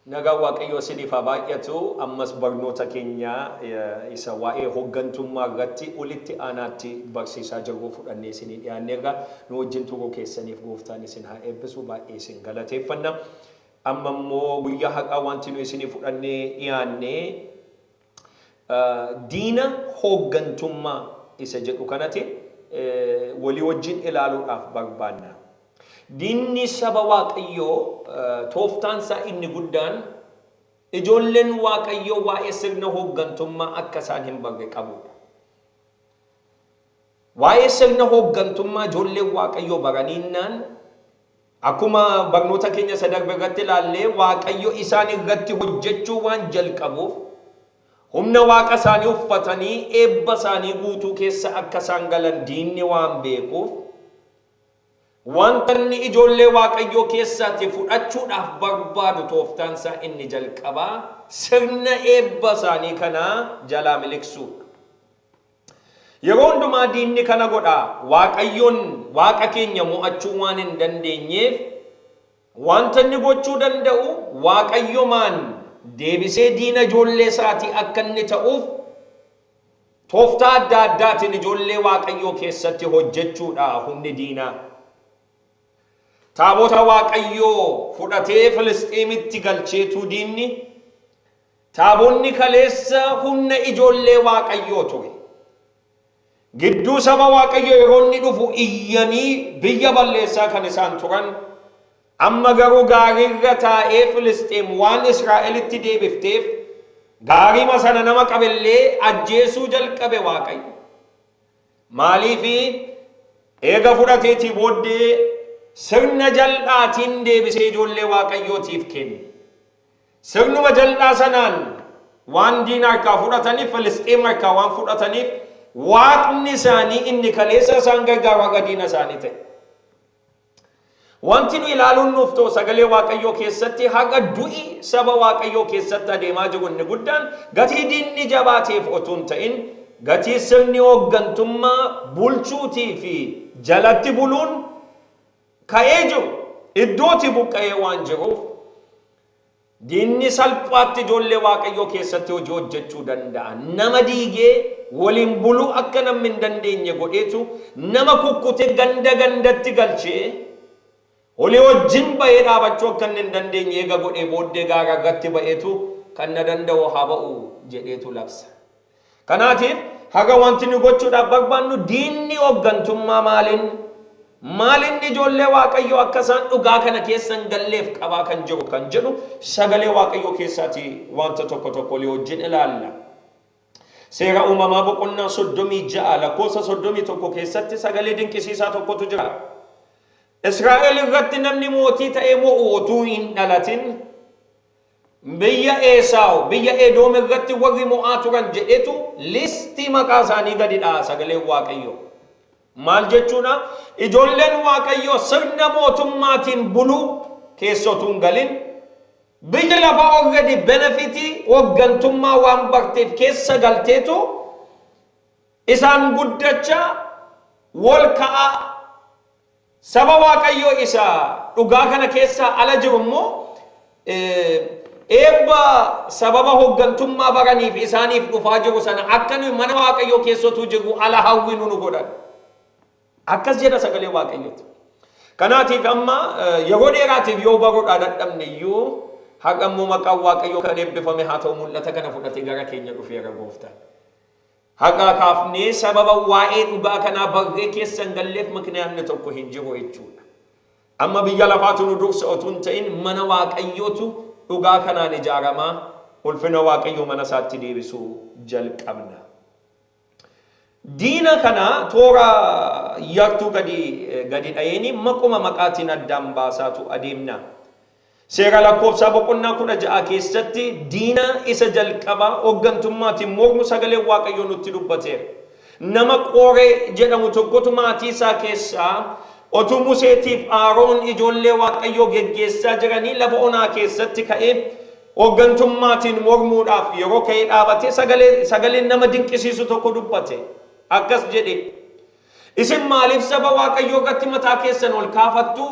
Nagaan Waaqayyoo isiniif haa baay'atu. Ammas barnoota keenya isa waa'ee hoggantummaa irratti olitti aanaatti barsiisaa jirru fudhannee isinii dhiyaanneerra. Nu wajjin turuu keessaniif Gooftaan isin haa eebbisu. Baay'ee isin galateeffanna. Amma immoo guyyaa har'aa wanti nu isinii fudhannee dhiyaanne diina hooggantummaa isa jedhu kanati walii wajjin ilaaluudhaaf barbaanna. Diinni saba Waaqayyoo tooftaan isaa inni guddaan ijoolleen Waaqayyoo waa'ee sirna hooggantummaa akka isaan hin barre qabudha. Waa'ee sirna hooggantummaa ijoolleen Waaqayyoo baraniinnaan, akkuma barnoota keenya isa darbe irratti ilaallee, Waaqayyo isaan irratti hojjechuu waan jalqabuuf, humna Waaqa isaanii uffatanii eebba isaanii guutuu keessa akka isaan galan diinni waan beekuuf, wanta inni ijoollee Waaqayyoo keessaati fudhachuudhaaf barbaadu tooftaan isaa inni jalqabaa sirna eebba isaanii kanaa jalaa miliqsuudha. Yeroo hundumaa diinni kana godha. Waaqayyoon Waaqa keenya mo'achuu waan hin dandeenyeef, wanta inni gochuu danda'u Waaqayyomaan deebisee diina ijoollee isaatii akka inni ta'uuf tooftaa adda addaatiin ijoollee Waaqayyoo keessatti hojjechuudha humni diinaa. Taabota Waaqayyoo fudhatee Filisxeemitti galcheetu diinni. Taabonni kaleessa humna ijoollee Waaqayyoo ture. Gidduu saba Waaqayyoo yeroo inni dhufu iyyanii biyya balleessaa kan isaan turan, amma garuu gaariirra taa'ee Filisxeem waan Israa'elitti deebifteef gaariima sana nama qabellee ajjeesuu jalqabe Waaqayyo. Maaliifi? Eega fudhateetii booddee sirna jal'aatiin deebisee ijoollee Waaqayyootiif kenne. Sirnuma jal'aa sanaan waan diina harkaa fudhataniif, Filisxeem harkaa waan fudhataniif, Waaqni isaanii inni kaleessa isaan gargaaru haga diina isaanii ta'e. Wanti nu ilaaluun nuuf ta'u sagalee Waaqayyoo keessatti haga du'i saba Waaqayyoo keessatti adeemaa jiru inni guddaan gatii diinni jabaateef otuu hin ta'in, gatii sirni hooggantummaa bulchuutii fi jalatti buluun ka'ee jiru iddootii buqqa'ee waan jiruuf, diinni salphaatti ijoollee Waaqayyoo keessatti hojii hojjechuu danda'a. Nama diigee waliin buluu akka namni hin dandeenye godheetu nama kukkutee ganda gandatti galchee olii wajjin ba'ee dhaabachuu akka inni hin dandeenye eega godhee booddee gaara irratti ba'eetu kan na danda'u haa ba'u jedheetu labsa. Kanaatiif haga wanti nu gochuudhaaf barbaannu diinni hooggantummaa maaliin maalinni ijoollee Waaqayyoo akka isaan dhugaa kana keessa hin galleef qabaa kan jiru kan jedhu sagalee Waaqayyoo keessaati wanta tokko tokko olii wajjin ilaalla. Seera Uumamaa boqonnaa 36 lakkoofsa 31 keessatti sagalee dinqisiisaa tokkotu jira. Israa'el irratti namni mootii ta'ee mo'u otuu hin dhalatin, biyya Eesaaw, biyya Edoom irratti warri mo'aa turan jedhetu listii maqaa isaanii gadi dha'a sagaleen Waaqayyoo. Maal jechuudha? Ijoolleen Waaqayyoo sirna mootummaatiin buluu keessa otuu hin galin, biyyi lafaa already benefitii hooggantummaa waan barteef keessa galteetu isaan guddachaa wal ka'aa, saba Waaqayyoo isa dhugaa kana keessaa ala jiru immoo eebba sababa hooggantummaa baraniif isaaniif dhufaa jiru sana akka nuyi mana Waaqayyoo keessa otuu jirru ala hawwinu nu godhan. Akkas jedha sagalee Waaqayyooti. Kanaatiif amma yeroo dheeraatiif yoo baruudhaa dadhabne iyyuu, har'a immoo maqaan Waaqayyoo kan eebbifame haa ta'u, mul'ata kana fudhatee gara keenya dhufeera Gooftaan. Har'aa kaafnee sababa waa'ee dhugaa kanaa barree keessa hin galleef mikniyaanni tokko hin jiru jechuudha. Amma biyya lafaatu nu dursa otuu hin ta'in, mana Waaqayyootu dhugaa kanaan ijaaramaa ulfina Waaqayyoo mana isaatti deebisuu jalqabna. Diina kana toora yartuu gadi gadi dhayeeni maquma maqaatiin addaan baasaatu adeemna. Seera Lakkoofsaa boqonnaa 16 keessatti diina isa jalqabaa hooggantummaatiin mormu sagaleen Waaqayyoo nutti dubbateera. Nama Qooree jedhamu tokkotu maatii isaa keessaa otuu Museetiif Aaroon ijoollee Waaqayyoo geggeessaa jiranii lafa onaa keessatti ka'ee hooggantummaatiin mormuudhaaf yeroo ka'ee dhaabatee sagaleen nama dinqisiisu tokko dubbate. Akkas jedhe: "Isin maaliif saba Waaqayyoo irratti mataa keessan ol kaafattu?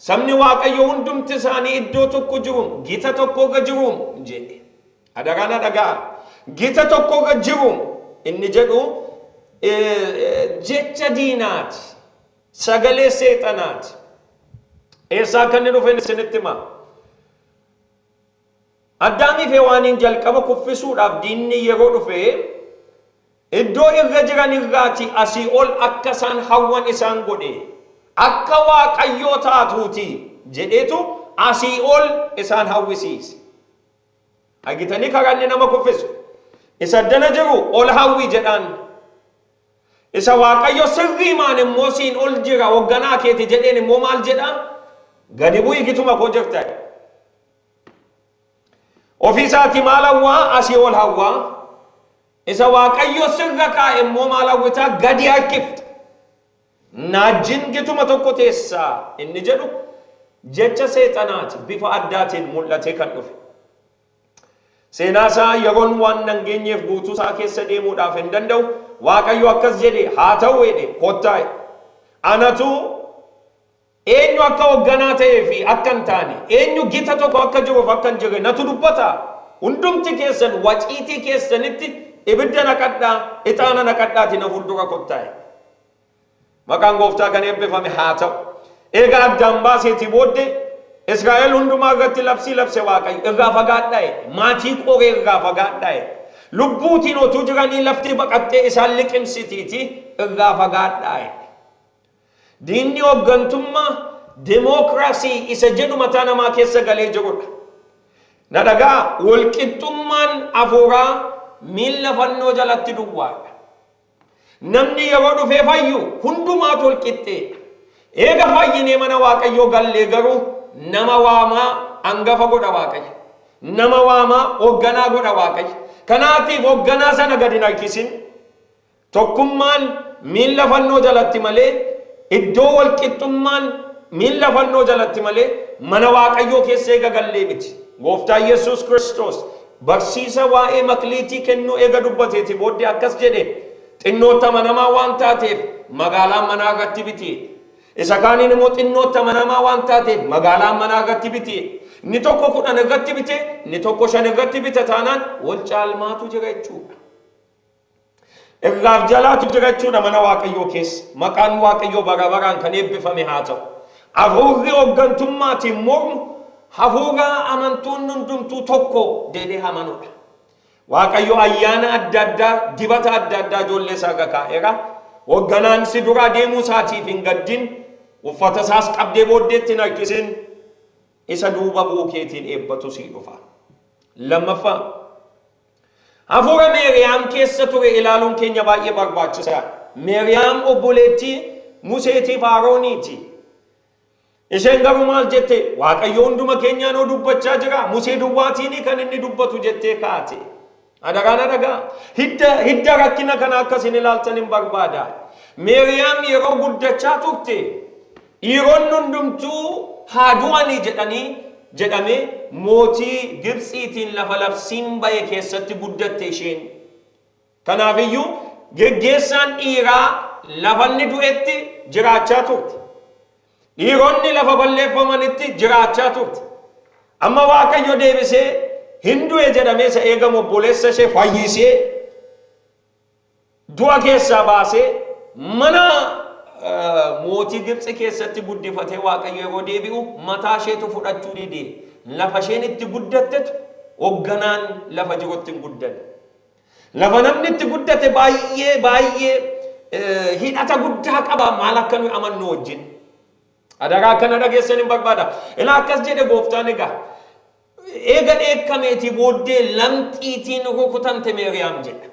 Sabni Waaqayyoo hundumti isaanii iddoo tokko jiru, gita tokko irra jiru jedhe. Adaraa na dhaga'a. Gita tokko irra jiru inni jedhu jecha diinaati. Sagalee seexanaati. Eessaa akka inni dhufe isinitti hima. Addaamii fi Hewaaniin jalqaba kuffisuudhaaf diinni yeroo dhufe iddoo irra jiran irraati asii ol akka isaan hawwan isaan godhe. Akka Waaqayyoo taatuuti jedheetu asii ol isaan hawwisiise. Argitanii karaa inni nama kuffisu. Isa addana jiru ol hawwi jedhaan. Isa Waaqayyo sirriimaan immoo siin ol jira hoogganaa keeti jedheen immoo maal jedhaa? Gadi bu'i gituma koo jirta. Ofii isaatii maal hawwaa? Asii ol hawwaa. Isa Waaqayyo sirra kaa'e immoo maal hawwitaa? Gadi harkifta. Naajjin gituma tokko teessaa inni jedhu jecha seexanaati bifa addaatiin mul'atee kan dhufe. Seenaa isaa yeroon waan nan geenyeef guutuu isaa keessa deemuudhaaf hin danda'u. Waaqayyo akkas jedhe haa ta'u jedhe kottaa. Anatu eenyu akka hoogganaa ta'ee fi akka hin taane, eenyu gita tokko akka jiruuf akka hin jirre natu dubbata. Hundumti keessan waciitii keessanitti ibidda naqadhaa, ixaana naqadhaati na fuuldura kottaa. Maqaan gooftaa kan eebbifame haa ta'u. Eega addaan baaseetii booddee Israa'el hundumaa irratti labsii labse Waaqayyo irraa fagaadhaa jedhe. Maatii qoree irraa fagaadhaa jedhe. Lubbuutiin otuu jiranii lafti baqattee isaan liqimsitiiti irraa fagaadhaa jedhe. Diinni hooggantummaa demookiraasii isa jedhu mataa namaa keessa galee jirudha. Na dhagaa, walqixxummaan hafuuraa miilla fannoo jalatti duwwaadha. Namni yeroo dhufee fayyu hundumaatu wal qixxeedha. Eega fayyinee mana Waaqayyoo gallee garuu nama waamaa hangafa godha Waaqayyo. Nama waamaa hoogganaa godha Waaqayyo. Kanaatiif hoogganaa sana gadi hin harkisin. Tokkummaan miilla fannoo jalatti malee iddoo wal qixxummaan miilla fannoo jalatti malee mana Waaqayyoo keessa eega gallee miti. Gooftaa Yesuus Kiristoos barsiisa waa'ee makliitii kennuu eega dubbateeti booddee akkas jedhe, xinnootti amanamaa waan taateef magaalaan manaa irratti biti. Isa kaaniin immoo xinnootti amanamaa waan taateef magaalaan manaa irratti biti. Inni tokko 10 irratti bite, inni tokko 5 irratti bita taanaan wal caalmaatu jira jechuudha. Irraaf jalaatu jira jechuudha mana Waaqayyoo keessa. Maqaan Waaqayyoo bara baraan kan eebbifame haa ta'u. Hafuurri hooggantummaatiin mormu hafuura amantoonni hundumtuu tokko jedhee amanudha. Waaqayyo ayyaana adda addaa, dibata adda addaa ijoollee isaa irra kaa'eera. Hoogganaan si duraa deemuu isaatiif hin gaddin, uffata isaas qabdee booddeetti hin harkisin, isa duuba bu'uu keetiin eebbatu sii dhufa. Lammaffaa, Hafuura Meeriyaam keessa ture ilaaluun keenya baay'ee barbaachisaadha. Meeriyaam obboleettii Museetiif Aarooniiti. Isheen garuu maal jette? Waaqayyo hunduma keenyaan hoo dubbachaa jira. Musee duwwaatiini kan inni dubbatu jettee kaate. Adaraa na dhagaa. Hidda rakkina kana akka isin ilaaltan hin barbaada. Meeriyaam yeroo guddachaa turte Dhiironni hundumtuu haa du'anii jedhanii jedhamee mootii Gibtsiitiin lafa labsiin ba'e keessatti guddatte isheen. Kanaaf iyyuu geggeessaan dhiiraa lafa inni du'etti jiraachaa turte. Dhiironni lafa balleeffamanitti jiraachaa turte. Amma Waaqayyo deebisee hin du'e jedhamee isa eegamu obboleessa ishee fayyisee du'a keessaa baasee mana mootii Gibxi keessatti guddifatee Waaqayyo yeroo deebi'u mataa isheetu fudhachuu dide. Lafa isheen itti guddattetu hoogganaan lafa jirutti hin guddanne. Lafa namni itti guddate baay'ee baay'ee hidhata guddaa qaba maal akka nuyi amannu wajjin. Adaraa akkana dhageessan hin barbaada. Ilaa akkas jedhe gooftaan egaa. Eega dheekkameetii booddee lamxiitiin rukutamte Meeriyaam jedha.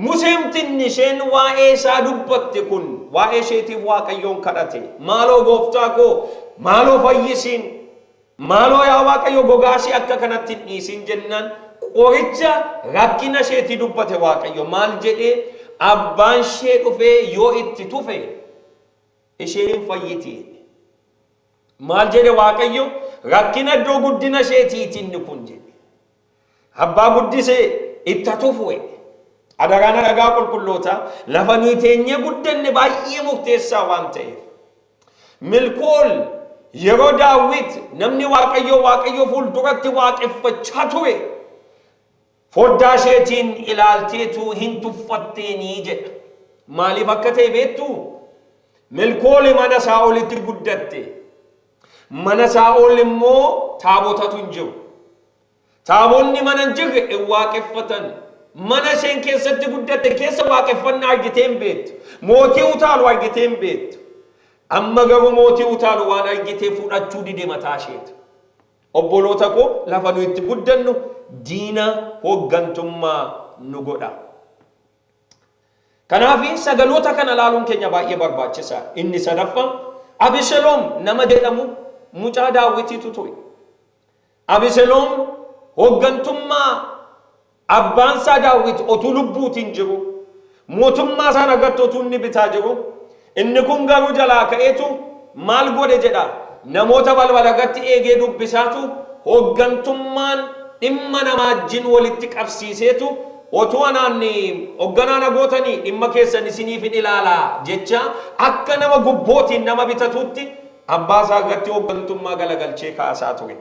Museemtinni isheen waa'ee isaa dubbatte kun waa'ee isheetiif Waaqayyoon kadhate. Maaloo gooftaa koo, maaloo fayyisiin, maaloo yaa Waaqayyo gogaa ishee akka kanatti hin dhiisin jennaan qoricha rakkina isheetii dubbate Waaqayyo. Maal jedhee abbaan ishee dhufee yoo itti tufe isheen hin fayyiti jedhe. Maal jedhe Waaqayyo? Rakkina iddoo guddina isheetiiti inni kun jedhe. Abbaa guddisee itti tufu jedhe. Adaraa na dhagaa qulqulloota lafa nuyi teenyee guddanne baay'ee murteessaa waan ta'eef. Milkool Yeroo Daawit namni Waaqayyoo Waaqayyo fuulduratti waaqeffachaa ture, foddaa isheetiin ilaalteetu hin tuffatteenii jedha. Maaliif akka ta'e beektuu? Melkooli mana Saa'olitti guddatte. Mana Saa'ol immoo taabotatu hin jiru. Taabonni mana hin jirre hin waaqeffatan. Mana isheen keessatti guddatte keessa waaqeffannaa argitee hin beektu. Mootii utaalu argitee hin beektu. Amma garuu mootii utaalu waan argitee fudhachuu dide mataa isheetu. Obboloota koo, lafa nu itti guddannu diina hooggantummaa nu godha. Kanaaf sagaloota kana ilaaluun keenya baay'ee barbaachisaa. Inni sadaffaa Abiseloom nama jedhamu mucaa Daawitiitu ture. Abiseloom hooggantummaa abbaansaa Daawit otuu lubbuutiin jiru, mootummaa sana irratti otuu inni bitaa jiru, inni kun garuu jalaa ka'eetu maal godhe jedha? Namoota balbala irratti eegee dubbisaatu hooggantummaan dhimma namaa wajjin walitti qabsiiseetu, "Otuu anaan hoogganaa na gootanii dhimma keessan isiniif hin ilaalaa," jecha akka nama gubbootiin nama bitatuutti abbaa isaa irratti hooggantummaa galagalchee kaasaa ture.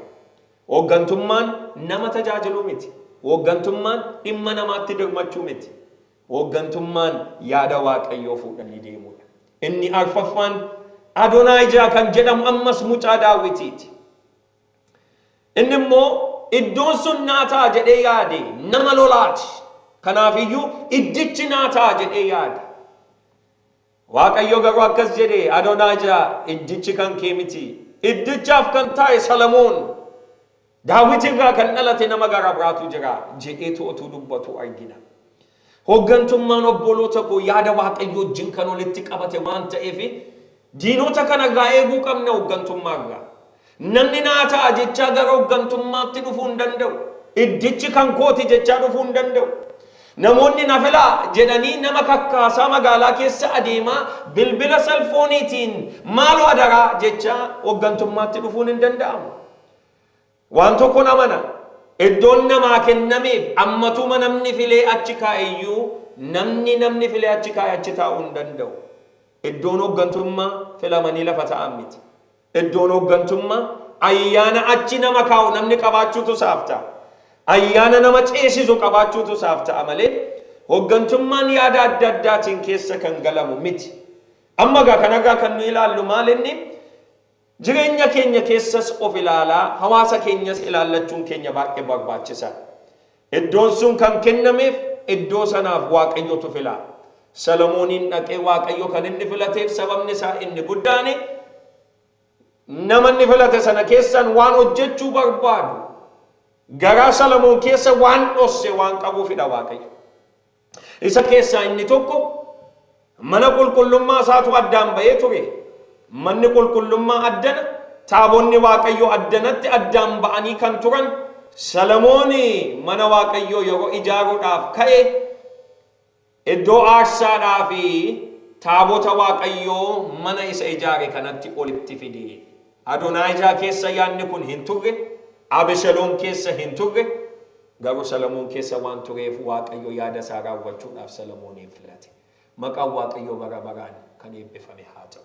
Hooggantummaan nama tajaajiluu miti. Hooggantummaan dhimma namaatti dirmachuu miti. Hooggantummaan yaada Waaqayyoo fuudhanii deemuudha. Inni arfaffaan Adonaayijaa kan jedhamu ammas mucaa Daawitiiti. Inni immoo iddoon sun naa ta'a jedhee yaade, nama lolaati. Kanaafiyyuu iddichi naa ta'a jedhee yaade. Waaqayyo garuu akkas jedhe: "Adonaajaa, iddichi kan kee miti. Iddichaaf kan taa'e Salamoon, Daawit irraa kan dhalate nama gara biraatu jira," jedheetu otuu dubbatu argina. Hooggantummaan, obboloota koo, yaada Waaqayyo wajjin kan walitti qabate waan ta'eef diinota kanarraa eeguu qabna hooggantummaa irraa. Namni naa ta'a jechaa gara hooggantummaatti dhufuu hin danda'u. Iddichi kan kooti jechaa dhufuu hin danda'u. Namoonni na filaa jedhanii nama kakkaasaa magaalaa keessa adeemaa bilbila salfooniitiin maaloo adaraa jechaa hooggantummaatti dhufuun hin danda'amu. Waan tokko amana. Iddoon namaa kennameef ammatuma namni filee achi kaa'eyyuu, namni filee achi kaa'e achi taa'uu hin danda'u. Iddoon hooggantummaa filamanii lafa taa'an miti. Iddoon hooggantummaa ayyaana achi nama kaa'u namni qabaachuutu isaaf ta'a. Ayyaana nama ceesisu qabaachuutu isaaf ta'a malee hooggantummaan yaada adda addaatiin keessa kan galamu miti. Amma egaa kanarraa kan nu ilaallu maal inni? Jireenya keenya keessas of ilaalaa, hawaasa keenyas ilaallachuun keenya baay'ee barbaachisaadha. Iddoon sun kan kennameef iddoo sanaaf Waaqayyotu filaa. Salomooniin dhaqee Waaqayyo kan inni filateef sababni isaa inni guddaan nama inni filate sana keessaan waan hojjechuu barbaadu garaa Salomoon keessa waan dhosse waan qabuufidha Waaqayyo. Isa keessaa inni tokko mana qulqullummaa isaatu addaan ba'ee ture. Manni qulqullummaa addana, taabonni Waaqayyoo addanatti addaan ba'anii kan turan, Salamoon mana Waaqayyoo yeroo ijaaruudhaaf ka'e iddoo aarsaadhaa fi taabota Waaqayyoo mana isa ijaare kanatti olitti fide. Adonaayijaa keessa yaadni kun hin turre, Abishaloom keessa hin turre, garuu Salamoon keessa waan tureef Waaqayyo yaada isaa raawwachuudhaaf Salamooniin filate. Maqaan Waaqayyoo bara baraan kan eebbifame haa ta'u.